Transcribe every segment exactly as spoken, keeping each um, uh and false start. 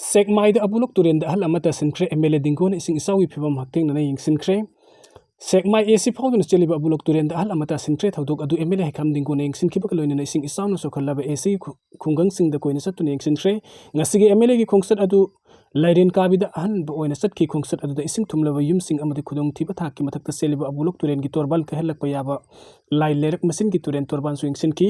ꯁꯦꯛꯃꯥꯏꯗ ꯑꯕꯨꯂꯣꯛ ꯇꯨꯔꯦꯟꯗ ꯑꯍꯜ ꯑꯃ ꯇꯥꯁꯤꯟꯈ꯭ꯔꯦ꯫ ꯑꯦꯝ ꯑꯦꯜ ꯑꯦ ꯗꯤꯡꯒꯣꯅ ꯏꯁꯤꯡ ꯏꯆꯥꯎꯒꯤ ꯐꯤꯕꯝ ꯍꯛꯊꯦꯡꯅꯅ ꯌꯦꯡꯁꯤꯟꯈ꯭ꯔꯦ꯫ ꯁꯦꯛꯃꯥꯏ ꯑꯦ ꯁꯤ ꯐꯥꯎꯗꯨꯅ ꯆꯦꯜꯂꯤꯕ ꯑꯕꯨꯂꯣꯛ ꯇꯨꯔꯦꯟꯗ ꯑꯍꯜ ꯑꯃ ꯇꯥꯁꯤꯟꯈ꯭ꯔꯦ꯫ ꯊꯧꯗꯣꯛ ꯑꯗꯨ ꯑꯦꯝ ꯑꯦꯜ ꯑꯦ ꯍꯩꯈꯥꯝ ꯗꯤꯡꯒꯣꯅ ꯌꯦꯡꯁꯤꯟꯈꯤꯕꯒ ꯂꯣꯏꯅꯅ ꯏꯁꯤꯡ ꯏꯆꯥꯎꯅ ꯆꯣꯛꯍꯜꯂꯕ ꯑꯦ ꯁꯤ ꯈꯨ-, ꯈꯨꯡꯒꯪꯁꯤꯡꯗ ꯀꯣꯏꯅ ꯆꯠꯇꯨꯅ ꯌꯦꯡꯁꯤꯟꯈ꯭ꯔꯦ꯫ ꯉꯁꯤꯒꯤ ꯑꯦꯝ ꯑꯦꯜ ꯑꯦꯒꯤ ꯈꯣꯡꯆꯠ ꯑꯗꯨ ꯂꯥꯏꯔꯦꯟ ꯀꯥꯕꯤꯗ ꯑꯍꯥꯟꯕ ꯑꯣꯏꯅ ꯆꯠꯈꯤ꯫ ꯈꯣꯡꯆꯠ ꯑꯗꯨꯗ ꯏꯁꯤꯡ ꯊꯨꯝꯂꯕ ꯌꯨꯝꯁꯤꯡ ꯑꯃꯗꯤ ꯈꯨꯗꯣꯡꯊꯤꯕ ꯊꯥꯛꯀꯤ ꯃꯊꯛꯇ ꯆꯦꯜꯂꯤꯕ ꯑꯕꯨꯂꯣꯛ ꯇꯨꯔꯦꯟꯒꯤ ꯇꯣꯔꯕꯥꯟ ꯀꯥꯏꯍꯜꯂꯛꯄ ꯌꯥꯕ ꯂꯥꯏ ꯂꯩꯔꯛ ꯃꯆꯤꯟꯒꯤ ꯇꯨꯔꯦꯟ ꯇꯣꯔꯕꯥꯟꯁꯨ ꯌꯦꯡꯁꯤꯟꯈꯤ꯫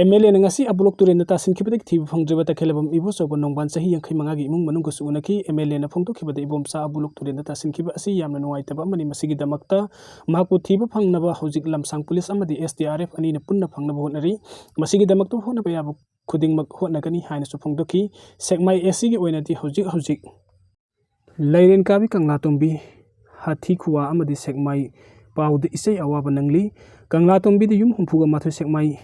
ꯑꯦꯝ ꯑꯦꯜ ꯑꯦꯅ ꯉꯁꯤ ꯑꯕꯨꯂꯣꯛ ꯇꯨꯔꯦꯟꯗ ꯇꯥꯁꯤꯟꯈꯤꯕꯗꯒꯤ ꯊꯤꯕ ꯐꯪꯗ꯭ꯔꯤꯕ ꯇꯈꯦꯂꯕꯝ ꯏꯕꯣꯆꯧꯕ ꯅꯣꯡꯕꯥꯟ ꯆꯍꯤ ꯌꯥꯡꯈꯩ ꯃꯉꯥꯒꯤ ꯏꯃꯨꯡ ꯃꯅꯨꯡꯒꯁꯨ ꯎꯅꯈꯤ꯫ ꯑꯦꯝ ꯑꯦꯜ ꯑꯦꯅ ꯐꯣꯡꯗꯣꯛꯈꯤꯕꯗ ꯏꯕꯣꯝꯆꯥ ꯑꯕꯨꯂꯣꯛ ꯇꯨꯔꯦꯟꯗ ꯇꯥꯁꯤꯟꯈꯤꯕ ꯑꯁꯤ ꯌꯥꯝꯅ ꯅꯨꯡꯉꯥꯏꯇꯕ ꯑꯃꯅꯤ꯫ ꯃꯁꯤꯒꯤꯗꯃꯛꯇ ꯃꯍꯥꯛꯄꯨ ꯊꯤꯕ ꯐꯪꯅꯕ ꯍꯧꯖꯤꯛ ꯂꯝꯁꯥꯡ ꯄꯨꯂꯤꯁ ꯑꯃꯗꯤ ꯑꯦꯁ ꯗꯤ ꯑꯥꯔ ꯑꯦꯐ ꯑꯅꯤꯅ ꯄꯨꯟꯅ ꯐꯪꯅꯕ ꯍꯣꯠꯅꯔꯤ꯫ ꯃꯁꯤꯒꯤꯗꯃꯛꯇ ꯍꯣꯠꯅꯕ ꯌꯥꯕ ꯈꯨꯗꯤꯡꯃꯛ ꯍꯣꯠꯅꯒꯅꯤ ꯍꯥꯏꯅꯁꯨ ꯐꯣꯡꯗꯣꯛꯈꯤ꯫ ꯁꯦꯛꯃꯥꯏ ꯑꯦ ꯁꯤꯒꯤ ꯑꯣꯏꯅꯗꯤ ꯍꯧꯖꯤꯛ ꯍꯧꯖꯤꯛ ꯂꯩꯔꯦꯟ ꯀꯥꯕꯤ ꯀꯪꯂꯥꯇꯣꯝꯕꯤ, ꯍꯥꯊꯤ ꯈꯨꯋꯥ ꯑꯃꯗꯤ ꯁꯦꯛꯃꯥꯏ ꯄꯥꯎꯗ ꯏꯁꯩ ꯑꯋꯥꯕ ꯅꯪꯂꯤ꯫ ꯀꯪꯂꯥꯇꯣꯝꯕꯤꯗ ꯌꯨꯝ ꯍꯨꯝꯐꯨꯒ ꯃꯥꯊꯣꯏ, ꯁꯦꯛꯃꯥꯏ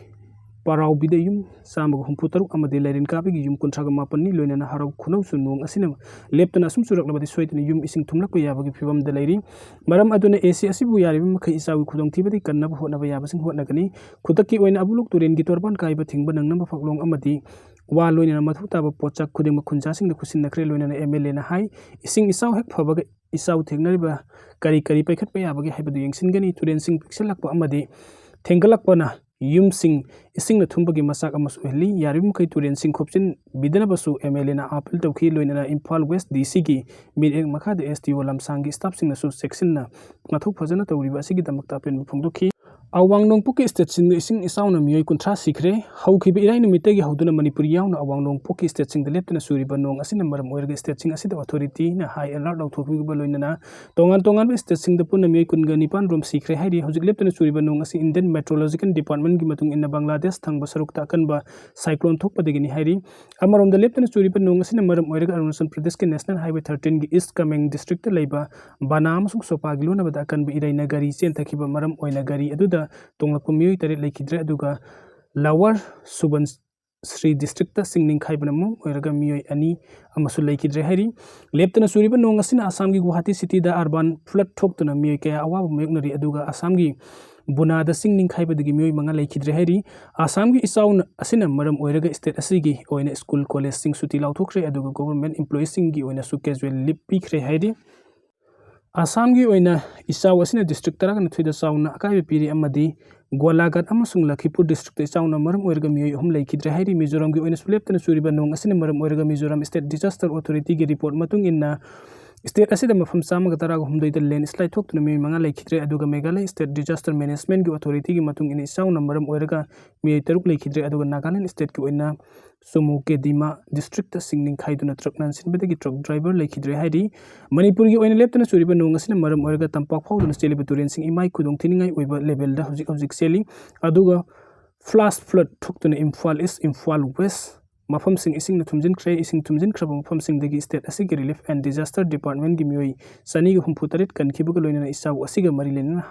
ꯄꯥꯔꯥꯎꯕꯤꯗ ꯌꯨꯝ ꯆꯥꯝꯃꯒ ꯍꯨꯝꯐꯨ ꯇꯔꯨꯛ ꯑꯃꯗꯤ ꯂꯩꯔꯦꯟ ꯀꯥꯕꯤꯒꯤ ꯌꯨꯝ ꯀꯨꯟꯊ꯭ꯔꯥꯒ ꯃꯥꯄꯟꯅꯤ꯫ ꯂꯣꯏꯅꯅ ꯍꯔꯥꯎ ꯈꯨꯅꯧꯁꯨ ꯅꯣꯡ ꯑꯁꯤꯅ ꯂꯦꯞꯇꯅ ꯑꯁꯨꯝ ꯆꯨꯔꯛꯂꯕꯗꯤ ꯁꯣꯏꯗꯅ ꯌꯨꯝ ꯏꯁꯤꯡ ꯊꯨꯝꯂꯛꯄ ꯌꯥꯕꯒꯤ ꯐꯤꯕꯝꯗ ꯂꯩꯔꯤ꯫ ꯃꯔꯝ ꯑꯗꯨꯅ ꯑꯦ ꯁꯤ ꯑꯁꯤꯕꯨ ꯌꯥꯔꯤꯕ ꯃꯈꯩ ꯏꯆꯥꯎꯒꯤ ꯈꯨꯗꯣꯡꯊꯤꯕꯗꯒꯤ ꯀꯟꯅꯕ ꯍꯣꯠꯅꯕ ꯌꯥꯕꯁꯤꯡ ꯍꯣꯠꯅꯒꯅꯤ꯫ ꯈꯨꯗꯛꯀꯤ ꯑꯣꯏꯅ ꯑꯕꯨꯂꯣꯛ ꯇꯨꯔꯦꯟꯒꯤ ꯇꯣꯔꯕꯥꯟ ꯀꯥꯏꯕ ꯊꯤꯡꯕ ꯅꯪꯅꯕ ꯐꯛꯂꯣꯡ ꯑꯃꯗꯤ ꯋꯥ ꯂꯣꯏꯅꯅ ꯃꯊꯧ ꯇꯥꯕ ꯄꯣꯠꯁꯛ ꯈꯨꯗꯤꯡꯃꯛ ꯈꯨꯟꯖꯥꯁꯤꯡꯗ ꯈꯨꯠꯁꯤꯟꯅꯈ꯭ꯔꯦ꯫ ꯂꯣꯏꯅꯅ ꯑꯦꯝ ꯑꯦꯜ ꯑꯦꯅ ꯍꯥꯏ, ꯏꯁꯤꯡ ꯏꯆꯥꯎ ꯍꯦꯛ ꯐꯕꯒ ꯏꯆꯥꯎ ꯊꯦꯡꯅꯔꯤꯕ ꯀꯔꯤ ꯀꯔꯤ ꯄꯥꯏꯈꯠꯄ ꯌꯥꯕꯒꯦ ꯍꯥꯏꯕꯗꯨ ꯌꯦꯡꯁꯤꯟꯒꯅꯤ꯫ ꯇꯨꯔꯦꯟꯁꯤꯡ ꯄꯤꯛꯁꯤꯜꯂꯛꯄ ꯑꯃꯗꯤ ꯊꯦꯡꯒꯠꯂꯛꯄꯅ ꯌꯨꯝꯁꯤꯡ ꯏꯁꯤꯡꯅ ꯊꯨꯝꯕꯒꯤ ꯃꯆꯥꯛ ꯑꯃꯁꯨ ꯑꯣꯏꯍꯜꯂꯤ꯫ ꯌꯥꯔꯤꯕ ꯃꯈꯩ ꯇꯨꯔꯦꯟꯁꯤꯡ ꯈꯣꯞꯆꯤꯟꯕꯤꯗꯅꯕꯁꯨ ꯑꯦꯝ ꯑꯦꯜ ꯑꯦꯅ ꯑꯥꯄꯤꯜ ꯇꯧꯈꯤ꯫ ꯂꯣꯏꯅꯅ ꯏꯝꯐꯥꯜ ꯋꯦꯁ ꯗꯤ ꯁꯤꯒꯤ ꯃꯤꯠꯌꯦꯡ ꯃꯈꯥꯗ ꯑꯦꯁ ꯗꯤ ꯑꯣ ꯂꯝꯁꯥꯡꯒꯤ ꯁ꯭ꯇꯥꯐꯁꯤꯡꯅꯁꯨ ꯆꯦꯛꯁꯤꯟꯅ ꯃꯊꯧ ꯐꯖꯅ ꯇꯧꯔꯤꯕ ꯑꯁꯤꯒꯤꯗꯃꯛꯇ ꯑꯄꯦꯟꯕ ꯐꯣꯡꯗꯣꯛꯈꯤ꯫ ꯑꯋꯥꯡ ꯅꯣꯡꯄꯣꯛꯀꯤ ꯁ꯭ꯇꯦꯠꯁꯤꯡꯗ ꯏꯁꯤꯡ ꯏꯆꯥꯎꯅ ꯃꯤꯑꯣꯏ ꯀꯨꯟꯊ꯭ꯔꯥ ꯁꯤꯈ꯭ꯔꯦ꯫ ꯍꯧꯈꯤꯕ ꯏꯔꯥꯏ ꯅꯨꯃꯤꯠꯇꯒꯤ ꯍꯧꯗꯨꯅ ꯃꯅꯤꯄꯨꯔ ꯌꯥꯎꯅ ꯑꯋꯥꯡ ꯅꯣꯡꯄꯣꯛꯀꯤ ꯁ꯭ꯇꯦꯠꯁꯤꯡꯗ ꯂꯦꯞꯇꯅ ꯆꯨꯔꯤꯕ ꯅꯣꯡ ꯑꯁꯤꯅ ꯃꯔꯝ ꯑꯣꯏꯔꯒ ꯁ꯭ꯇꯦꯠꯁꯤꯡ ꯑꯁꯤꯗ ꯑꯣꯊꯣꯔꯤꯇꯤꯅ ꯍꯥꯏ ꯑꯦꯂꯔꯠ ꯂꯥꯎꯊꯣꯛꯈꯤꯕ ꯂꯣꯏꯅꯅ ꯇꯣꯉꯥꯟ ꯇꯣꯉꯥꯟꯕ ꯁ꯭ꯇꯦꯠꯁꯤꯡꯗ ꯄꯨꯟꯅ ꯃꯤꯑꯣꯏ ꯀꯨꯟꯒ ꯅꯤꯄꯥꯟ ꯔꯣꯝ ꯁꯤꯈ꯭ꯔꯦ ꯍꯥꯏꯔꯤ꯫ ꯍꯧꯖꯤꯛ ꯂꯦꯞꯇꯅ ꯆꯨꯔꯤꯕ ꯅꯣꯡ ꯑꯁꯤ ꯏꯟꯗꯤꯌꯟ ꯃꯦꯇ꯭ꯔꯣꯂꯣꯖꯤꯀꯦꯜ ꯗꯤꯄꯥꯔꯠꯃꯦꯟꯒꯤ ꯃꯇꯨꯡ ꯏꯟꯅ ꯕꯪꯒ꯭ꯂꯥꯗꯦꯁ ꯊꯪꯕ ꯁꯔꯨꯛꯇ ꯑꯀꯟꯕ ꯁꯥꯏꯀ꯭ꯂꯣꯟ ꯊꯣꯛꯄꯗꯒꯤꯅꯤ ꯍꯥꯏꯔꯤ꯫ ꯑꯃꯔꯣꯝꯗ ꯂꯦꯞꯇꯅ ꯆꯨꯔꯤꯕ ꯅꯣꯡ ꯑꯁꯤꯅ ꯃꯔꯝ ꯑꯣꯏꯔꯒ ꯑꯔꯨꯅꯥꯆꯜ ꯄ꯭ꯔꯗꯦꯁꯀꯤ ꯅꯦꯁꯅꯦꯜ ꯍꯥꯏꯋꯦ ꯊꯥꯔꯇꯤꯟꯒꯤ ꯏꯁ ꯀꯥꯃꯦꯡ ꯗꯤꯁꯇ꯭ꯔꯤꯛꯇ ꯂꯩꯕ ꯕꯅꯥ ꯑꯃꯁꯨꯡ ꯁꯣꯄꯥꯒꯤ ꯂꯣꯟꯅꯕꯗ ꯑꯀꯟꯕ ꯏꯔꯩꯅ ꯒꯥꯔꯤ ꯆꯦꯟꯊꯈꯤꯕ ꯃꯔꯝ ꯑꯣꯏꯅ ꯒꯥꯔꯤ ꯑꯗꯨꯗ ꯇꯣꯡꯂꯛꯄ ꯃꯤꯑꯣꯏ ꯇꯔꯦꯠ ꯂꯩꯈꯤꯗ꯭ꯔꯦ꯫ ꯑꯗꯨꯒ ꯂꯋꯔ ꯁꯨꯕꯟ ꯁ꯭ꯔꯤ ꯗꯤꯁꯇ꯭ꯔꯤꯛꯇ ꯆꯤꯡ ꯅꯤꯡꯈꯥꯏꯕꯅ ꯃꯔꯝ ꯑꯣꯏꯔꯒ ꯃꯤꯑꯣꯏ ꯑꯅꯤ ꯑꯃꯁꯨ ꯂꯩꯈꯤꯗ꯭ꯔꯦ ꯍꯥꯏꯔꯤ꯫ ꯂꯦꯞꯇꯅ ꯆꯨꯔꯤꯕ ꯅꯣꯡ ꯑꯁꯤꯅ ꯑꯁꯥꯝꯒꯤ ꯒꯨꯋꯥꯍꯥꯇꯤ ꯁꯤꯇꯤꯗ ꯑꯔꯕꯥꯟ ꯐ꯭ꯂꯠ ꯊꯣꯛꯇꯨꯅ ꯃꯤꯑꯣꯏ ꯀꯌꯥ ꯑꯋꯥꯕ ꯃꯥꯌꯣꯛꯅꯔꯤ꯫ ꯑꯗꯨꯒ ꯑꯁꯥꯝꯒꯤ ꯕꯨꯅꯥꯗ ꯆꯤꯡ ꯅꯤꯡꯈꯥꯏꯕꯗꯒꯤ ꯃꯤꯑꯣꯏ ꯃꯉꯥ ꯂꯩꯈꯤꯗ꯭ꯔꯦ ꯍꯥꯏꯔꯤ꯫ ꯑꯁꯥꯝꯒꯤ ꯏꯆꯥꯎꯅ ꯑꯁꯤꯅ ꯃꯔꯝ ꯑꯣꯏꯔꯒ state ꯑꯁꯤꯒꯤ ꯑꯣꯏꯅ school collegeꯁꯤꯡ ꯁꯨꯇꯤ ꯂꯥꯎꯊꯣꯛꯈ꯭ꯔꯦ, ꯑꯗꯨꯒ government employeeꯁꯤꯡꯒꯤ ꯑꯣꯏꯅꯁꯨ casual leave ꯄꯤꯈ꯭ꯔꯦ ꯍꯥꯏꯔꯤ꯫ ꯑꯁꯥꯝꯒꯤ ꯑꯣꯏꯅ ꯏꯆꯥꯎ ꯑꯁꯤꯅ district ꯇꯔꯥꯅꯤꯊꯣꯏꯗ ꯆꯥꯎꯅ ꯑꯀꯥꯏꯕ ꯄꯤꯔꯤ ꯑꯃꯗꯤ ꯒꯣꯂꯥꯘꯥꯠ ꯑꯃꯁꯨꯡ ꯂꯈꯤꯄꯨꯔ districtꯇ ꯏꯆꯥꯎꯅ ꯃꯔꯝ ꯑꯣꯏꯔꯒ ꯃꯤꯑꯣꯏ ꯑꯍꯨꯝ ꯂꯩꯈꯤꯗ꯭ꯔꯦ ꯍꯥꯏꯔꯤ꯫ ꯃꯤꯖꯣꯔꯥꯝꯒꯤ ꯑꯣꯏꯅꯁꯨ ꯂꯦꯞꯇꯅ ꯆꯨꯔꯤꯕ ꯅꯣꯡ ꯑꯁꯤꯅ ꯃꯔꯝ ꯑꯣꯏꯔꯒ ꯃꯤꯖꯣꯔꯥꯝ state disaster authorityꯒꯤ report ꯃꯇꯨꯡ ꯏꯟꯅ state ꯑꯁꯤꯗ ꯃꯐꯝ ꯆꯥꯝꯃꯒ ꯇꯔꯥꯒ ꯍꯨꯝꯗꯣꯏꯗ landslide ꯊꯣꯛꯇꯨꯅ ꯃꯤꯑꯣꯏ ꯃꯉꯥ ꯂꯩꯈꯤꯗ꯭ꯔꯦ, ꯑꯗꯨꯒ ꯃꯦꯘꯥꯂꯌ state disaster managementꯀꯤ authorityꯒꯤ ꯃꯇꯨꯡ ꯏꯟꯅ ꯏꯆꯥꯎꯅ ꯃꯔꯝ ꯑꯣꯏꯔꯒ ꯃꯤꯑꯣꯏ ꯇꯔꯨꯛ ꯂꯩꯈꯤꯗ꯭ꯔꯦ, ꯑꯗꯨꯒ ꯅꯥꯒꯥꯂꯦꯟ stateꯀꯤ ꯑꯣꯏꯅ ꯆꯨꯃꯨꯀꯦꯗꯤꯃꯥ districtꯇ ꯆꯤꯡ ꯅꯤꯡꯈꯥꯏꯗꯨꯅ truck ꯅꯥꯟꯁꯤꯟꯕꯗꯒꯤ truck driver ꯂꯩꯈꯤꯗ꯭ꯔꯦ ꯍꯥꯏꯔꯤ꯫ ꯃꯅꯤꯄꯨꯔꯒꯤ ꯑꯣꯏꯅ ꯂꯦꯞꯇꯅ ꯆꯨꯔꯤꯕ ꯅꯣꯡ ꯑꯁꯤꯅ ꯃꯔꯝ ꯑꯣꯏꯔꯒ ꯇꯝꯄꯥꯛ ꯐꯥꯎꯗꯨꯅ ꯆꯦꯜꯂꯤꯕ ꯇꯨꯔꯦꯟꯁꯤꯡ ꯏꯃꯥꯏ ꯈꯨꯗꯣꯡ ꯊꯤꯅꯤꯡꯉꯥꯏ ꯑꯣꯏꯕ levelꯗ ꯍꯧꯖꯤꯛ ꯍꯧꯖꯤꯛ ꯆꯦꯜꯂꯤ꯫ ꯑꯗꯨꯒ flash flood ꯊꯣꯛꯇꯨꯅ ꯏꯝꯐꯥꯜ East, ꯏꯝꯐꯥꯜ West ꯃꯐꯝꯁꯤꯡ ꯏꯁꯤꯡꯅ ꯊꯨꯝꯖꯤꯟꯈ꯭ꯔꯦ꯫ ꯏꯁꯤꯡ ꯊꯨꯝꯖꯤꯟꯈ꯭ꯔꯕ ꯃꯐꯝꯁꯤꯡꯗꯒꯤ state ꯑꯁꯤꯒꯤ relief and disaster departmentꯀꯤ ꯃꯤꯑꯣꯏ ꯆꯅꯤꯒ ꯍꯨꯝꯐꯨ ꯇꯔꯦꯠ ꯀꯟꯈꯤꯕꯒ ꯂꯣꯏꯅꯅ ꯏꯆꯥꯎ ꯑꯁꯤꯒ ꯃꯔꯤ ꯂꯩꯅꯅ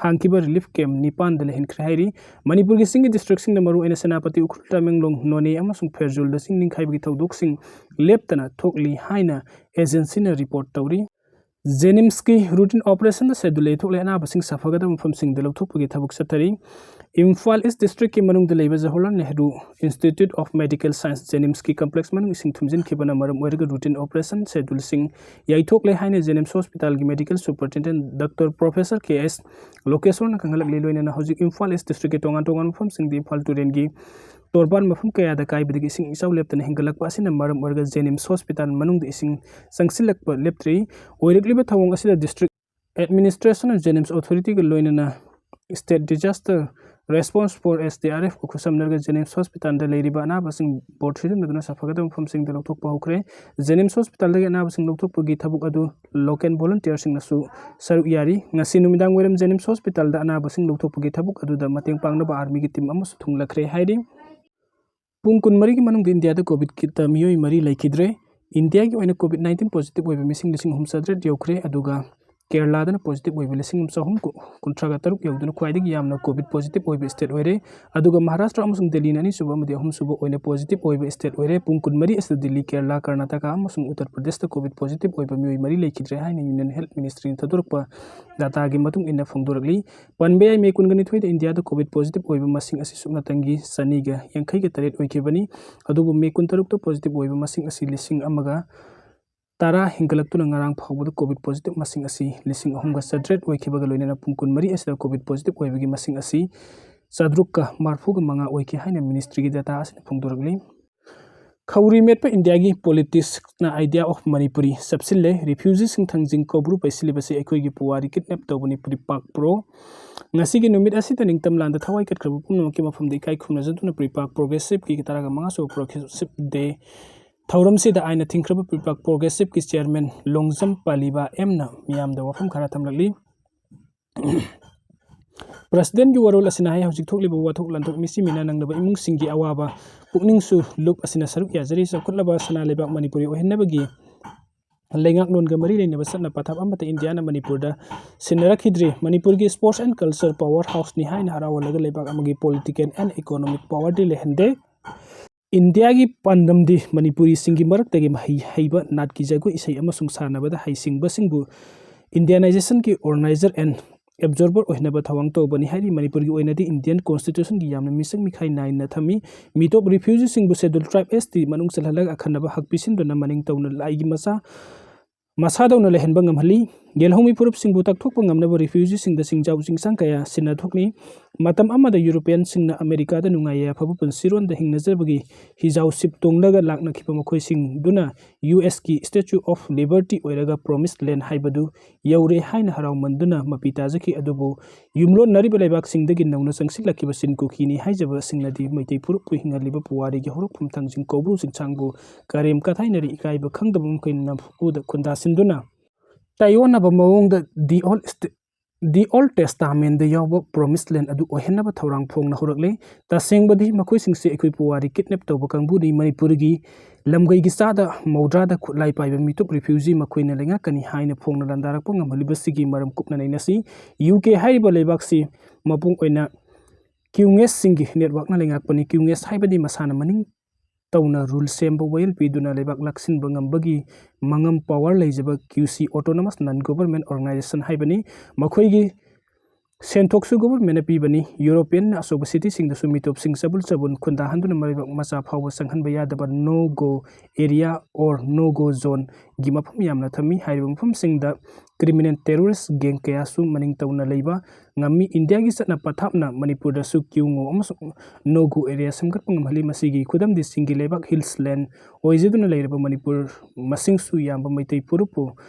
ꯍꯥꯡꯈꯤꯕ relief camp ꯅꯤꯄꯥꯟꯗ ꯂꯩꯍꯟꯈ꯭ꯔꯦ ꯍꯥꯏꯔꯤ꯫ ꯃꯅꯤꯄꯨꯔꯒꯤ ꯆꯤꯡꯒꯤ districtꯁꯤꯡꯗ ꯃꯔꯨꯑꯣꯏꯅ ꯁꯦꯅꯥꯄꯇꯤ, ꯎꯈ꯭ꯔꯨꯜ, ꯇꯃꯦꯡꯂꯣꯡ, ꯅꯣꯅꯦ ꯑꯃꯁꯨꯡ ꯐꯦꯔꯖꯨꯜꯗ ꯆꯤꯡ ꯅꯤꯡꯈꯥꯏꯕꯒꯤ ꯊꯧꯗꯣꯛꯁꯤꯡ ꯂꯦꯞꯇꯅ ꯊꯣꯛꯂꯤ ꯍꯥꯏꯅ agencyꯅ report ꯇꯧꯔꯤ꯫ JNIMSꯀꯤ routine operationꯗ schedule ꯌꯩꯊꯣꯛꯂꯦ꯫ ꯑꯅꯥꯕꯁꯤꯡ ꯁꯥꯐꯒꯗꯕ ꯃꯐꯝꯁꯤꯡꯗ ꯂꯧꯊꯣꯛꯄꯒꯤ ꯊꯕꯛ ꯆꯠꯊꯔꯤ꯫ ꯏꯝꯐꯥꯜ East districtꯀꯤ ꯃꯅꯨꯡꯗ ꯂꯩꯕ Jawaharlal Nehru Institute of Medical Science, JNIMSꯀꯤ complex ꯃꯅꯨꯡ ꯏꯁꯤꯡ ꯊꯨꯝꯖꯤꯟꯈꯤꯕꯅ ꯃꯔꯝ ꯑꯣꯏꯔꯒ routine operationꯁꯤꯡ ꯌꯩꯊꯣꯛꯂꯦ ꯍꯥꯏꯅ JNIMS hospitalꯒꯤ medical superintendent doctor professor K S ꯂꯣꯀꯦꯁꯣꯔꯅ ꯈꯪꯍꯜꯂꯛꯂꯤ꯫ ꯂꯣꯏꯅꯅ ꯍꯧꯖꯤꯛ ꯏꯝꯐꯥꯜ East districtꯀꯤ ꯇꯣꯉꯥꯟ ꯇꯣꯉꯥꯟꯕ ꯃꯐꯝꯁꯤꯡꯗ ꯏꯝꯐꯥꯜ ꯇꯨꯔꯦꯜꯒꯤ ꯇꯣꯔꯕꯥꯟ ꯃꯐꯝ ꯀꯌꯥꯗ ꯀꯥꯏꯕꯗꯒꯤ ꯏꯁꯤꯡ ꯏꯆꯥꯎ ꯂꯦꯞꯇꯅ ꯍꯦꯟꯒꯠꯂꯛꯄ ꯑꯁꯤꯅ ꯃꯔꯝ ꯑꯣꯏꯔꯒ JNIMS hospital ꯃꯅꯨꯡꯗ ꯏꯁꯤꯡ ꯆꯪꯁꯤꯜꯂꯛꯄ ꯂꯦꯞꯇ꯭ꯔꯤ꯫ ꯑꯣꯏꯔꯛꯂꯤꯕ ꯊꯧꯑꯣꯡ ꯑꯁꯤꯗ district administration of JNIMS authorityꯒ ꯂꯣꯏꯅꯅ state disaster response force, SDRFꯀ ꯈꯨꯠꯁꯝꯅꯔꯒ JNIMS hospitalꯗ ꯂꯩꯔꯤꯕ ꯑꯅꯥꯕꯁꯤꯡ boat ꯁꯤꯖꯤꯟꯅꯗꯨꯅ ꯁꯥꯐꯒꯗꯕ ꯃꯐꯝꯁꯤꯡꯗ ꯂꯧꯊꯣꯛꯄ ꯍꯧꯈ꯭ꯔꯦ꯫ JNIMS hospitalꯗꯒꯤ ꯑꯅꯥꯕꯁꯤꯡ ꯂꯧꯊꯣꯛꯄꯒꯤ ꯊꯕꯛ ꯑꯗꯨ local volunteerꯁꯤꯡꯅꯁꯨ ꯁꯔꯨꯛ ꯌꯥꯔꯤ꯫ ꯉꯁꯤ ꯅꯨꯃꯤꯗꯥꯡ ꯋꯥꯏꯔꯝ JNIMS hospitalꯗ ꯑꯅꯥꯕꯁꯤꯡ ꯂꯧꯊꯣꯛꯄꯒꯤ ꯊꯕꯛ ꯑꯗꯨꯗ ꯃꯇꯦꯡ ꯄꯥꯡꯅꯕ armyꯒꯤ team ꯑꯃꯁꯨ ꯊꯨꯡꯂꯈ꯭ꯔꯦ ꯍꯥꯏꯔꯤ꯫ ꯄꯨꯡ ꯀꯨꯟꯃꯔꯤꯒꯤ ꯃꯅꯨꯡꯗ ꯏꯟꯗꯤꯌꯥꯗ COVIDꯀꯤꯇ ꯃꯤꯑꯣꯏ ꯃꯔꯤ ꯂꯩꯈꯤꯗ꯭ꯔꯦ꯫ ꯏꯟꯗꯤꯌꯥꯒꯤ ꯑꯣꯏꯅ COVID nineteen positive ꯑꯣꯏꯕ ꯃꯤꯁꯤꯡ ꯂꯤꯁꯤꯡ ꯑꯍꯨꯝ ꯆꯥꯇ꯭ꯔꯦꯠ ꯌꯧꯈ꯭ꯔꯦ, ꯑꯗꯨꯒ ꯀꯦꯔꯂꯥꯗꯅ positive ꯑꯣꯏꯕ ꯂꯤꯁꯤꯡ ꯑꯃ ꯆꯍꯨꯝ ꯀꯨꯟꯊ꯭ꯔꯥꯒ ꯇꯔꯨꯛ ꯌꯧꯗꯨꯅ ꯈ꯭ꯋꯥꯏꯗꯒꯤ ꯌꯥꯝꯅ COVID positive ꯑꯣꯏꯕ state ꯑꯣꯏꯔꯦ꯫ ꯑꯗꯨꯒ ꯃꯍꯥꯔꯥꯁꯇ꯭ꯔ ꯑꯃꯁꯨꯡ ꯗꯦꯜꯂꯤꯅ ꯑꯅꯤꯁꯨꯕ ꯑꯃꯗꯤ ꯑꯍꯨꯝꯁꯨꯕ ꯑꯣꯏꯅ positive ꯑꯣꯏꯕ state ꯑꯣꯏꯔꯦ꯫ ꯄꯨꯡ ꯀꯨꯟꯃꯔꯤ ꯑꯁꯤꯗ ꯗꯤꯜꯂꯤ, ꯀꯦꯔꯂꯥ, ꯀꯔꯅꯥꯇꯀꯥ ꯑꯃꯁꯨꯡ ꯎꯠꯇꯔ ꯄ꯭ꯔꯗꯦꯁꯇ COVID positive ꯑꯣꯏꯕ ꯃꯤꯑꯣꯏ ꯃꯔꯤ ꯂꯩꯈꯤꯗ꯭ꯔꯦ ꯍꯥꯏꯅ Union Health Ministryꯅ ꯊꯥꯗꯣꯔꯛꯄ dataꯒꯤ ꯃꯇꯨꯡ ꯏꯟꯅ ꯐꯣꯡꯗꯣꯔꯛꯂꯤ꯫ ꯄꯟꯕ ꯌꯥꯏ, ꯃꯦ ꯀꯨꯟꯒ ꯅꯤꯊꯣꯏꯗ ꯏꯟꯗꯤꯌꯥꯗ COVID positive ꯑꯣꯏꯕ ꯃꯁꯤꯡ ꯑꯁꯤ ꯁꯨꯞꯅꯇꯪꯒꯤ ꯆꯅꯤꯒ ꯌꯥꯡꯈꯩꯒ ꯇꯔꯦꯠ ꯑꯣꯏꯈꯤꯕꯅꯤ꯫ ꯑꯗꯨꯕꯨ ꯃꯦ ꯀꯨꯟꯇꯔꯨꯛꯇ positive ꯑꯣꯏꯕ ꯃꯁꯤꯡ ꯑꯁꯤ ꯂꯤꯁꯤꯡ ꯑꯃꯒ ꯇꯔꯥ ꯍꯦꯟꯒꯠꯂꯛꯇꯨꯅ ꯉꯔꯥꯡ ꯐꯥꯎꯕꯗ COVID positive ꯃꯁꯤꯡ ꯑꯁꯤ ꯂꯤꯁꯤꯡ ꯑꯍꯨꯝꯒ ꯆꯥꯇ꯭ꯔꯦꯠ ꯑꯣꯏꯈꯤꯕꯒ ꯂꯣꯏꯅꯅ ꯄꯨꯡ ꯀꯨꯟꯃꯔꯤ ꯑꯁꯤꯗ COVID positive ꯑꯣꯏꯕꯒꯤ ꯃꯁꯤꯡ ꯑꯁꯤ ꯆꯥꯇ꯭ꯔꯨꯛꯀ ꯃꯔꯤꯐꯨꯒ ꯃꯉꯥ ꯑꯣꯏꯈꯤ ꯍꯥꯏꯅ ministryꯒꯤ data ꯑꯁꯤꯅ ꯐꯣꯡꯗꯣꯔꯛꯂꯤ꯫ ꯈꯧꯔꯤ ꯃꯦꯠꯄ ꯏꯟꯗꯤꯌꯥꯒꯤ politicsꯅ idea of Manipuri ꯆꯞꯁꯤꯜꯂꯦ꯫ Refugeeꯁꯤꯡ ꯊꯥꯡꯖꯤꯡ ꯀꯧꯕ꯭ꯔꯨ ꯄꯩꯁꯤꯜꯂꯤꯕꯁꯤ ꯑꯩꯈꯣꯏꯒꯤ ꯄꯨꯋꯥꯔꯤ kidnap ꯇꯧꯕꯅꯤ ꯄ꯭ꯔꯤꯄꯥꯛ ꯄ꯭ꯔꯣ꯫ ꯉꯁꯤꯒꯤ ꯅꯨꯃꯤꯠ ꯑꯁꯤꯗ ꯅꯤꯡꯇꯝ ꯂꯥꯟꯗ ꯊꯋꯥꯏ ꯀꯠꯈ꯭ꯔꯕ ꯄꯨꯝꯅꯃꯛꯀꯤ ꯃꯐꯝꯗ ꯏꯀꯥꯏ ꯈꯨꯝꯅꯖꯗꯨꯅ ꯄ꯭ꯔꯤꯄꯥꯛ Progressiveꯀꯤ ꯇꯔꯥꯒ ꯃꯉꯥꯁꯨꯕ Progressive Day ꯊꯧꯔꯝꯁꯤꯗ ꯑꯥꯏꯟꯅ ꯊꯤꯡꯈ꯭ꯔꯕ ꯄ꯭ꯔꯤꯄꯥꯛ Progressiveꯀꯤ chairman ꯂꯣꯡꯖꯝ ꯄꯥꯂꯤꯕꯥ ꯑꯦꯝꯅ ꯃꯤꯌꯥꯝꯗ ꯋꯥꯐꯝ ꯈꯔ ꯊꯝꯂꯛꯂꯤ꯫ Presidentꯀꯤ ꯋꯥꯔꯣꯜ ꯑꯁꯤꯅ ꯍꯥꯏ, ꯍꯧꯖꯤꯛ ꯊꯣꯛꯂꯤꯕ ꯋꯥꯊꯣꯛ ꯂꯥꯟꯊꯣꯛ ꯃꯤꯁꯤ ꯃꯤꯅ ꯅꯪꯅꯕ ꯏꯃꯨꯡꯁꯤꯡꯒꯤ ꯑꯋꯥꯕ ꯄꯨꯛꯅꯤꯡꯁꯨ ꯂꯨꯞ ꯑꯁꯤꯅ ꯁꯔꯨꯛ ꯌꯥꯖꯔꯤ꯫ ꯆꯥꯎꯈꯠꯂꯕ ꯁꯅꯥ ꯂꯩꯕꯥꯛ ꯃꯅꯤꯄꯨꯔꯤ ꯑꯣꯏꯍꯟꯅꯕꯒꯤ ꯂꯩꯉꯥꯛꯂꯣꯟꯒ ꯃꯔꯤ ꯂꯩꯅꯕ ꯆꯠꯅ ꯄꯊꯥꯞ ꯑꯃꯠꯇ ꯏꯟꯗꯤꯌꯥꯅ ꯃꯅꯤꯄꯨꯔꯗ ꯁꯤꯟꯅꯔꯛꯈꯤꯗ꯭ꯔꯤ꯫ ꯃꯅꯤꯄꯨꯔꯒꯤ sports and culture power houseꯅꯤ ꯍꯥꯏꯅ ꯍꯔꯥꯎꯍꯜꯂꯒ ꯂꯩꯕꯥꯛ ꯑꯃꯒꯤ political and economic powerꯗꯤ ꯂꯩꯍꯟꯗꯦ꯫ ꯏꯟꯗꯤꯌꯥꯒꯤ ꯄꯥꯟꯗꯝꯗꯤ ꯃꯅꯤꯄꯨꯔꯤꯁꯤꯡꯒꯤ ꯃꯔꯛꯇꯒꯤ ꯃꯍꯩ ꯍꯩꯕ, ꯅꯥꯠꯀꯤ ꯖꯒꯣꯏ ꯏꯁꯩ ꯑꯃꯁꯨꯡ ꯁꯥꯟꯅꯕꯗ ꯍꯩꯁꯤꯡꯕꯁꯤꯡꯕꯨ Indianizationꯒꯤ organizer and absorber ꯑꯣꯏꯍꯟꯅꯕ ꯊꯧꯔꯥꯡ ꯇꯧꯕꯅꯤ ꯍꯥꯏꯔꯤ꯫ ꯃꯅꯤꯄꯨꯔꯒꯤ ꯑꯣꯏꯅꯗꯤ Indian Constitutionꯒꯤ ꯌꯥꯝꯅ ꯃꯤꯆꯪ ꯃꯤꯈꯥꯏ ꯅꯥꯏꯅ ꯊꯝꯃꯤ꯫ ꯃꯤꯇꯣꯞ refugeeꯁꯤꯡꯕꯨ Scheduled Tribe ST ꯃꯅꯨꯡ ꯆꯜꯍꯜꯂꯒ ꯑꯈꯟꯅꯕ ꯍꯛ ꯄꯤꯁꯤꯟꯗꯨꯅ ꯃꯅꯤꯡ ꯇꯧꯅ ꯂꯥꯏꯒꯤ ꯃꯆꯥ ꯃꯁꯥꯗꯧꯅ ꯂꯩꯍꯟꯕ ꯉꯝꯍꯜꯂꯤ꯫ ꯌꯦꯜꯍꯧꯃꯤ ꯐꯨꯔꯨꯞꯁꯤꯡꯕꯨ ꯇꯛꯊꯣꯛꯄ ꯉꯝꯅꯕ refugeeꯁꯤꯡꯗ ꯆꯤꯡꯖꯥꯎ ꯆꯤꯡꯁꯥꯡ ꯀꯌꯥ ꯁꯤꯟꯅ ꯊꯣꯛꯂꯤ꯫ ꯃꯇꯝ ꯑꯃꯗ Europeanꯁꯤꯡꯅ ꯑꯃꯦꯔꯤꯀꯥꯗ ꯅꯨꯡꯉꯥꯏ ꯌꯥꯏꯐꯕ ꯄꯨꯟꯁꯤꯔꯣꯟꯗ ꯍꯤꯡꯅꯖꯕꯒꯤ ꯍꯤꯖꯥꯎ ꯁꯤꯞ ꯇꯣꯡꯂꯒ ꯂꯥꯛꯅꯈꯤꯕ ꯃꯈꯣꯏꯁꯤꯡꯗꯨꯅ USꯀꯤ Statue of Liberty ꯑꯣꯏꯔꯒ Promised Land ꯍꯥꯏꯕꯗꯨ ꯌꯧꯔꯦ ꯍꯥꯏꯅ ꯍꯔꯥꯎꯃꯟꯗꯨꯅ ꯃꯄꯤ ꯇꯥꯖꯈꯤ꯫ ꯑꯗꯨꯕꯨ ꯌꯨꯝꯂꯣꯟꯅꯔꯤꯕ ꯂꯩꯕꯥꯛꯁꯤꯡꯗꯒꯤ ꯅꯧꯅ ꯆꯪꯁꯤꯜꯂꯛꯈꯤꯕ ꯆꯤꯟ ꯀꯨꯀꯤꯅꯤ ꯍꯥꯏꯖꯕꯁꯤꯡꯅꯗꯤ ꯃꯩꯇꯩ ꯐꯨꯔꯨꯞꯄꯨ ꯍꯤꯡꯍꯜꯂꯤꯕ ꯄꯨꯋꯥꯔꯤꯒꯤ ꯍꯧꯔꯛꯐꯝ ꯊꯥꯡꯖꯤꯡ ꯀꯧꯕ꯭ꯔꯨ ꯆꯤꯡꯁꯥꯡꯕꯨ ꯀꯔꯦꯝ ꯀꯊꯥꯏꯅꯔꯤ꯫ ꯏꯀꯥꯏꯕ ꯈꯪꯗꯕ ꯃꯈꯩꯅ ꯅꯝꯐꯨꯗ ꯈꯨꯟꯗꯥꯁꯤꯟꯗꯨꯅ ꯇꯥꯏꯑꯣꯟꯅꯕ ꯃꯑꯣꯡꯗ the old st-, The Old Testament-ꯗ ꯌꯥꯎꯕ Promised Land ꯑꯗꯨ ꯑꯣꯏꯍꯟꯅꯕ ꯊꯧꯔꯥꯡ ꯐꯣꯡꯅ ꯍꯧꯔꯛꯂꯦ꯫ ꯇꯁꯦꯡꯕꯗꯤ ꯃꯈꯣꯏꯁꯤꯡꯁꯤ ꯑꯩꯈꯣꯏ ꯄꯨꯋꯥꯔꯤ kidnap ꯇꯧꯕ ꯀꯥꯡꯕꯨꯅꯤ꯫ ꯃꯅꯤꯄꯨꯔꯒꯤ ꯂꯝꯒꯩꯒꯤ ꯆꯥꯗ ꯃꯧꯗ꯭ꯔꯥꯗ ꯈꯨꯠꯂꯥꯏ ꯄꯥꯏꯕ ꯃꯤꯇꯣꯞ refugee ꯃꯈꯣꯏꯅ ꯂꯩꯉꯥꯛꯀꯅꯤ ꯍꯥꯏꯅ ꯐꯣꯡꯅ ꯂꯥꯟꯗꯥꯔꯛꯄ ꯉꯝꯍꯜꯂꯤꯕꯁꯤꯒꯤ ꯃꯔꯝ ꯀꯨꯞꯅ ꯅꯩꯅꯁꯤ꯫ ꯌꯨ ꯀꯦ ꯍꯥꯏꯔꯤꯕ ꯂꯩꯕꯥꯛꯁꯤ ꯃꯄꯨꯡ ꯑꯣꯏꯅ ꯀ꯭ꯌꯨꯉꯦꯁꯁꯤꯡꯒꯤ network-ꯅ ꯂꯩꯉꯥꯛꯄꯅꯤ꯫ ꯀ꯭ꯌꯨꯉꯦꯁ ꯍꯥꯏꯕꯗꯤ ꯃꯁꯥꯅ ꯃꯅꯤꯡ ꯇꯧꯅ rule ꯁꯦꯝꯕ, ꯋꯥꯌꯦꯜ ꯄꯤꯗꯨꯅ ꯂꯩꯕꯥꯛ ꯂꯥꯛꯁꯤꯟꯕ ꯉꯝꯕꯒꯤ ꯃꯉꯝ, power ꯂꯩꯖꯕ ꯀ꯭ꯌꯨ ꯁꯤ, Autonomous Non-Government Organization ꯍꯥꯏꯕꯅꯤ꯫ ꯃꯈꯣꯏꯒꯤ ꯁꯦꯟꯊꯣꯛꯁꯨ government-ꯅ ꯄꯤꯕꯅꯤ꯫ European-ꯅ ꯑꯆꯧꯕ city-ꯁꯤꯡꯗꯁꯨ ꯃꯤꯇꯣꯞꯁꯤꯡ ꯆꯕꯨꯟ ꯆꯕꯨꯟ ꯈꯨꯟꯗꯥꯍꯟꯗꯨꯅ ꯃꯔꯩꯕꯥꯛ ꯃꯆꯥ ꯐꯥꯎꯕ ꯆꯪꯍꯟꯕ ꯌꯥꯗꯕ no-go area or no-go zone-ꯒꯤ ꯃꯐꯝ ꯌꯥꯝꯅ ꯊꯝꯃꯤ꯫ ꯍꯥꯏꯔꯤꯕ ꯃꯐꯝꯁꯤꯡꯗ criminal terrorist gang ꯀꯌꯥꯁꯨ ꯃꯅꯤꯡ ꯇꯧꯅ ꯂꯩꯕ ꯉꯝꯃꯤ꯫ ꯏꯟꯗꯤꯌꯥꯒꯤ ꯆꯠꯅ ꯄꯊꯥꯞꯅ ꯃꯅꯤꯄꯨꯔꯗꯁꯨ ꯀ꯭ꯌꯨꯉꯣ ꯑꯃꯁꯨꯡ no-go area ꯁꯦꯝꯒꯠꯄ ꯉꯝꯍꯜꯂꯤ꯫ ꯃꯁꯤꯒꯤ ꯈꯨꯗꯝꯗꯤ ꯆꯤꯡꯒꯤ ꯂꯩꯕꯥꯛ, hills land, ꯑꯣꯏꯖꯗꯨꯅ ꯂꯩꯔꯕ ꯃꯅꯤꯄꯨꯔ ꯃꯁꯤꯡꯁꯨ ꯌꯥꯝꯕ ꯃꯩꯇꯩ ꯐꯨꯔꯨꯞꯄꯨ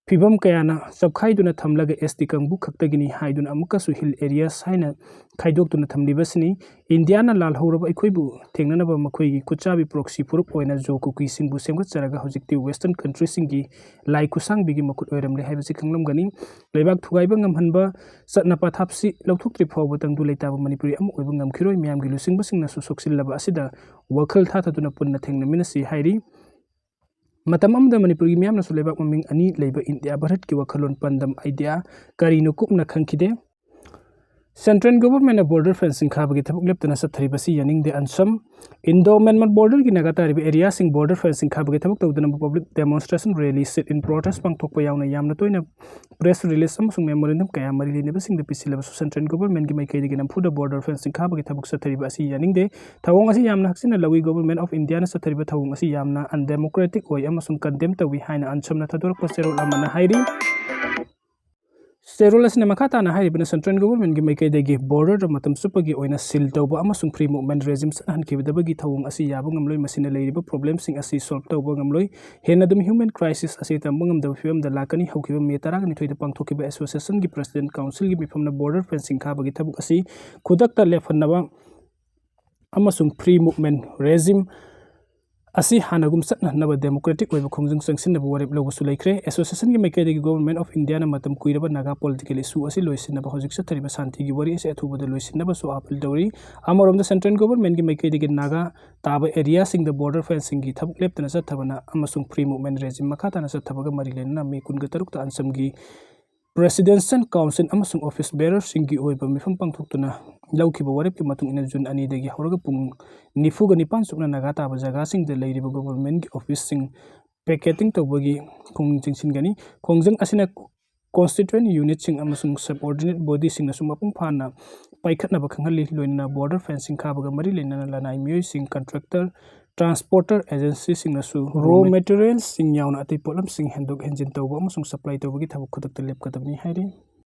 ꯐꯤꯕꯝ ꯀꯌꯥꯅ ꯆꯞꯈꯥꯏꯗꯨꯅ ꯊꯝꯂꯒ S T ꯀꯥꯡꯕꯨ ꯈꯛꯇꯒꯤꯅꯤ ꯍꯥꯏꯗꯨꯅ ꯑꯃꯨꯛꯀꯁꯨ hill areas ꯍꯥꯏꯅ ꯈꯥꯏꯗꯣꯛꯇꯨꯅ ꯊꯝꯂꯤꯕꯁꯤꯅꯤ꯫ ꯏꯟꯗꯤꯌꯥꯅ ꯂꯥꯜꯍꯧꯔꯕ ꯑꯩꯈꯣꯏꯕꯨ ꯊꯦꯡꯅꯅꯕ ꯃꯈꯣꯏꯒꯤ ꯈꯨꯠꯆꯥꯕꯤ proxy ꯐꯨꯔꯨꯞ ꯑꯣꯏꯅ ꯖꯣ ꯀꯨꯀꯤꯁꯤꯡꯕꯨ ꯁꯦꯝꯒꯠꯆꯔꯒ ꯍꯧꯖꯤꯛꯇꯤ western country-ꯁꯤꯡꯒꯤ ꯂꯥꯏ ꯈꯨꯠꯁꯥꯡꯕꯤꯒꯤ ꯃꯈꯨꯠ ꯑꯣꯏꯔꯝꯂꯦ ꯍꯥꯏꯕꯁꯤ ꯈꯪꯂꯝꯒꯅꯤ꯫ ꯂꯩꯕꯥꯛ ꯊꯨꯒꯥꯏꯕ ꯉꯝꯍꯟꯕ ꯆꯠꯅ ꯄꯊꯥꯞꯁꯤ ꯂꯧꯊꯣꯛꯇ꯭ꯔꯤ ꯐꯥꯎꯕ ꯇꯪꯗꯨ ꯂꯩꯇꯥꯕ ꯃꯅꯤꯄꯨꯔꯤ ꯑꯃ ꯑꯣꯏꯕ ꯉꯝꯈꯤꯔꯣꯏ꯫ ꯃꯤꯌꯥꯝꯒꯤ ꯂꯨꯆꯤꯡꯕꯁꯤꯡꯅꯁꯨ ꯁꯣꯛꯆꯤꯜꯂꯕ ꯑꯁꯤꯗ ꯋꯥꯈꯜ ꯊꯥꯊꯗꯨꯅ ꯄꯨꯟꯅ ꯊꯦꯡꯅꯃꯤꯟꯅꯁꯤ ꯍꯥꯏꯔꯤ꯫ ꯃꯇꯝ ꯑꯃꯗ ꯃꯅꯤꯄꯨꯔꯒꯤ ꯃꯤꯌꯥꯝꯅꯁꯨ ꯂꯩꯕꯥꯛ ꯃꯃꯤꯡ ꯑꯅꯤ ꯂꯩꯕ ꯏꯟꯗꯤꯌꯥ ꯚꯥꯔꯠꯀꯤ ꯋꯥꯈꯜꯂꯣꯟ ꯄꯥꯟꯗꯝ idea ꯀꯔꯤꯅꯣ ꯀꯨꯞꯅ ꯈꯪꯈꯤꯗꯦ꯫ Central government-ꯅ border fencing ꯈꯥꯕꯒꯤ ꯊꯕꯛ ꯂꯦꯞꯇꯅ ꯆꯠꯊꯔꯤꯕꯁꯤ ꯌꯥꯅꯤꯡꯗꯦ꯫ ꯑꯟꯁꯝ꯫ Indo-Myanmar border-ꯒꯤ ꯅꯥꯒꯥ ꯇꯥꯔꯤꯕ area-ꯁꯤꯡ border fencing ꯈꯥꯕꯒꯤ ꯊꯕꯛ ꯇꯧꯗꯅꯕ public demonstration, rally, sit-in, protest ꯄꯥꯡꯊꯣꯛꯄ ꯌꯥꯎꯅ ꯌꯥꯝꯅ ꯇꯣꯏꯅ press release ꯑꯃꯁꯨꯡ memorandum ꯀꯌꯥ ꯃꯔꯤ ꯂꯩꯅꯕꯁꯤꯡꯗ ꯄꯤꯁꯤꯜꯂꯕꯁꯨ central government-ꯒꯤ ꯃꯥꯏꯀꯩꯗꯒꯤ ꯅꯝꯐꯨꯗ border fencing ꯈꯥꯕꯒꯤ ꯊꯕꯛ ꯆꯠꯊꯔꯤꯕ ꯑꯁꯤ ꯌꯥꯅꯤꯡꯗꯦ꯫ ꯊꯧꯑꯣꯡ ꯑꯁꯤ ꯌꯥꯝꯅ ꯍꯛꯆꯤꯟꯅ ꯂꯧꯏ꯫ Government of India-ꯅ ꯆꯠꯊꯔꯤꯕ ꯊꯧꯑꯣꯡ ꯑꯁꯤ ꯌꯥꯝꯅ undemocratic ꯑꯣꯏ ꯑꯃꯁꯨꯡ condemn ꯇꯧꯏ ꯍꯥꯏꯅ ꯑꯟꯁꯝꯅ ꯊꯥꯗꯣꯔꯛꯄ ꯆꯦꯔꯣꯜ ꯑꯃꯅ ꯍꯥꯏꯔꯤ꯫ ꯆꯦꯔꯣꯜ ꯑꯁꯤꯅ ꯃꯈꯥ ꯇꯥꯅ ꯍꯥꯏꯔꯤꯕꯅ central government-ꯒꯤ ꯃꯥꯏꯀꯩꯗꯒꯤ border-ꯗ ꯃꯇꯝ ꯆꯨꯞꯄꯒꯤ ꯑꯣꯏꯅ seal ꯇꯧꯕ ꯑꯃꯁꯨꯡ free movement regime ꯆꯠꯅꯍꯟꯈꯤꯕꯗꯕꯒꯤ ꯊꯧꯑꯣꯡ ꯑꯁꯤ ꯌꯥꯕ ꯉꯝꯂꯣꯏ꯫ ꯃꯁꯤꯅ ꯂꯩꯔꯤꯕ problem-ꯁꯤꯡ ꯑꯁꯤ solve ꯇꯧꯕ ꯉꯝꯂꯣꯏ꯫ ꯍꯦꯟꯅ ꯑꯗꯨꯝ human crisis ꯑꯁꯤ ꯇꯝꯕ ꯉꯝꯗꯕ ꯐꯤꯕꯝꯗ ꯂꯥꯛꯀꯅꯤ꯫ ꯍꯧꯈꯤꯕ ꯃꯦ ꯇꯔꯥꯅꯤꯊꯣꯏꯗ ꯄꯥꯡꯊꯣꯛꯈꯤꯕ association-ꯒꯤ president council-ꯒꯤ ꯃꯤꯐꯝꯅ border fencing ꯈꯥꯕꯒꯤ ꯊꯕꯛ ꯑꯁꯤ ꯈꯨꯗꯛꯇ ꯂꯦꯞꯍꯟꯅꯕ ꯑꯃꯁꯨꯡ free movement regime ꯑꯁꯤ ꯍꯥꯟꯅꯒꯨꯝ ꯆꯠꯅꯅꯕ democratic ꯑꯣꯏꯕ ꯈꯣꯡꯖꯪ ꯆꯪꯁꯤꯟꯅꯕ ꯋꯥꯔꯦꯞ ꯂꯧꯕꯁꯨ ꯂꯩꯈ꯭ꯔꯦ꯫ Association ꯒꯤ ꯃꯥꯏꯀꯩꯗꯒꯤ Government of India ꯅ ꯃꯇꯝ ꯀꯨꯏꯔꯕ ꯅꯥꯒꯥ political issue ꯑꯁꯤ ꯂꯣꯏꯁꯤꯟꯅꯕ ꯍꯧꯖꯤꯛ ꯆꯠꯊꯔꯤꯕ ꯁꯥꯟꯇꯤꯒꯤ ꯋꯥꯔꯤ ꯑꯁꯤ ꯑꯊꯨꯕꯗ ꯂꯣꯏꯁꯤꯟꯅꯕꯁꯨ appeal ꯇꯧꯔꯤ꯫ ꯑꯃꯔꯣꯝꯗ Central Government ꯒꯤ ꯃꯥꯏꯀꯩꯗꯒꯤ ꯅꯥꯒꯥ ꯇꯥꯕ area ꯁꯤꯡꯗ border fencing ꯒꯤ ꯊꯕꯛ ꯂꯦꯞꯇꯅ ꯆꯠꯊꯕꯅ ꯑꯃꯁꯨꯡ free movement regime ꯃꯈꯥ ꯇꯥꯅ ꯆꯠꯊꯕꯒ ꯃꯔꯤ ꯂꯩꯅꯅ ꯃꯦ ꯀꯨꯟꯒ ꯇꯔꯨꯛꯇ ꯑꯟꯁꯝꯒꯤ Presidential Council ꯑꯃꯁꯨꯡ office bearer ꯁꯤꯡꯒꯤ ꯑꯣꯏꯕ ꯃꯤꯐꯝ ꯄꯥꯡꯊꯣꯛꯇꯨꯅ ꯂꯧꯈꯤꯕ ꯋꯥꯔꯦꯞꯀꯤ ꯃꯇꯨꯡ ꯏꯟꯅ June ꯑꯅꯤꯗꯒꯤ ꯍꯧꯔꯒ ꯄꯨꯡ ꯅꯤꯐꯨꯒ ꯅꯤꯄꯥꯟ ꯆꯨꯞꯅ ꯅꯥꯒꯥ ꯇꯥꯕ ꯖꯒꯥꯁꯤꯡꯗ ꯂꯩꯔꯤꯕ government ꯀꯤ office ꯁꯤꯡ picketing ꯇꯧꯕꯒꯤ ꯈꯣꯡꯖꯪ ꯆꯪꯁꯤꯟꯒꯅꯤ꯫ ꯈꯣꯡꯖꯪ ꯑꯁꯤꯅ constituent unit ꯁꯤꯡ ꯑꯃꯁꯨꯡ subordinate body ꯁꯤꯡꯅꯁꯨ ꯃꯄꯨꯡ ꯐꯥꯅ ꯄꯥꯏꯈꯠꯅꯕ ꯈꯪꯍꯜꯂꯤ, ꯂꯣꯏꯅꯅ border fencing ꯈꯥꯕꯒ ꯃꯔꯤ ꯂꯩꯅꯅ ꯂꯅꯥꯏ ꯃꯤꯑꯣꯏꯁꯤꯡ, contractor, transporter agency ꯁꯤꯡꯅꯁꯨ raw materials ꯁꯤꯡ ꯌꯥꯎꯅ ꯑꯇꯩ ꯄꯣꯠꯂꯝꯁꯤꯡ ꯍꯦꯟꯗꯣꯛ ꯍꯦꯟꯖꯤꯟ ꯇꯧꯕ ꯑꯃꯁꯨꯡ supply ꯇꯧꯕꯒꯤ ꯊꯕꯛ ꯈꯨꯗꯛꯇ ꯂꯦꯞꯀꯗꯕꯅꯤ ꯍꯥꯏꯔꯤ꯫